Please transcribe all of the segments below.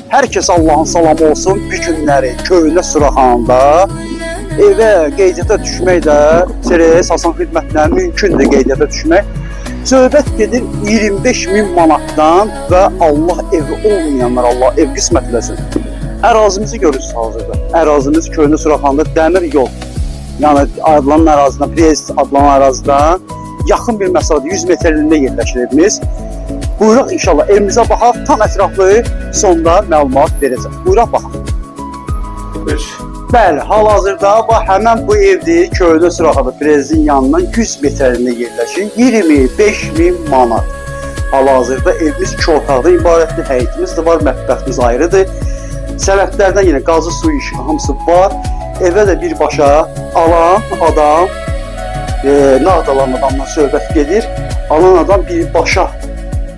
Hər kəs Allahın salamı olsun. Bu günləri köhnə Suraxanıda evə qeydiyyata düşmək də çerez asan xidmətlə mümkündür qeydiyyata düşmək. Söhbət gedir 25 min manatdan və Allah evi olmayanlar Allah ev qismət eləsin. Ərazimizi görürsünüz hazırda. Ərazimiz köhnə Suraxanıda dəmir yol. Yəni adlanan ərazidən, Prez adlanan ərazidən yaxın bir məsafədə 100 metrliyində yerləşir evimiz. Buyuraq inşallah evimizə baxaq, tam ətraflı sonda məlumat verəcəm. Buyuraq baxaq. Bəli, hal-hazırda bax həmən bu evdir, köhnə Suraxanı Prezin yanından 100 metrliyində yerləşir. 25 min manat. Hal-hazırda evimiz iki otaqdan ibarətdir, həyətimiz də var, mətbəximiz ayrıdır. Sənədlərdən yenə qazı, su, işığı hamısı var. Evə də birbaşa alan adam, nağd alan adamdan söhbət gedir. Alan adam birbaşa,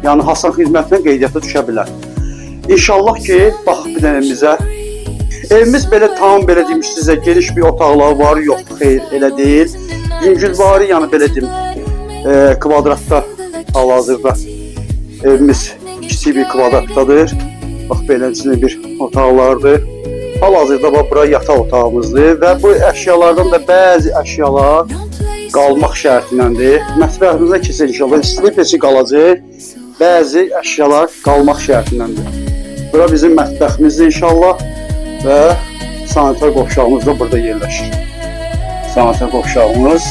yəni Hasan xidmətinə qeydiyyata düşə bilər. İnşallah ki, bax bir dənə evimizə. Evimiz belə tam belə deyim sizə geniş bir otaqları var, yox, xeyr, elə deyil. Yüngülvari, yəni belə deyim, kvadratda hal-hazırda evimiz kiçik bir kvadratdadır. Bax beləncə bir otaqlardır. Hal-hazırda bax bura yataq otağımızdır və bu əşyalardan da bəzi əşyalar qalmaq şərtinəndir. Mətbəximizə keçək inşallah. İstilik peçi qalacaq. Bəzi əşyalar qalmaq şərtinəndir. Bura bizim mətbəximizdir inşallah və sanitar qovşağımız da burada yerləşir. Sanitar qovşağımız.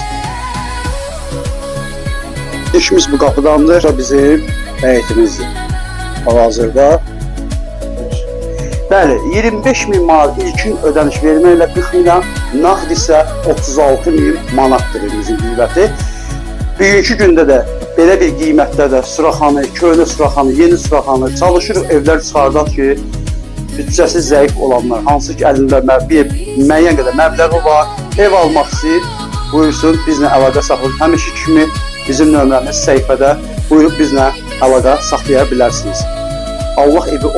İşimiz bu qapıdandır. Bura bizim həyətimizdir. Hal-hazırda. Bəli, 25 min manat ilkin ödəniş verməklə 40 milyon, nağd isə 36 min manatdır evimizin qiyməti. Bugünkü gündə də belə bir qiymətdə də Suraxanı, köhnə Suraxanı, yeni Suraxanı çalışırıq evlər çıxardaq ki, büdcəsi zəif olanlar, hansı ki əlində bir müəyyən qədər məbləği var, ev almaq istəyir, buyursun bizlə əlaqə saxlayın. Həmişə kimi bizim nömrəmiz səhifədə, buyurub bizlə əlaqə saxlaya bilərsiniz. Allah evi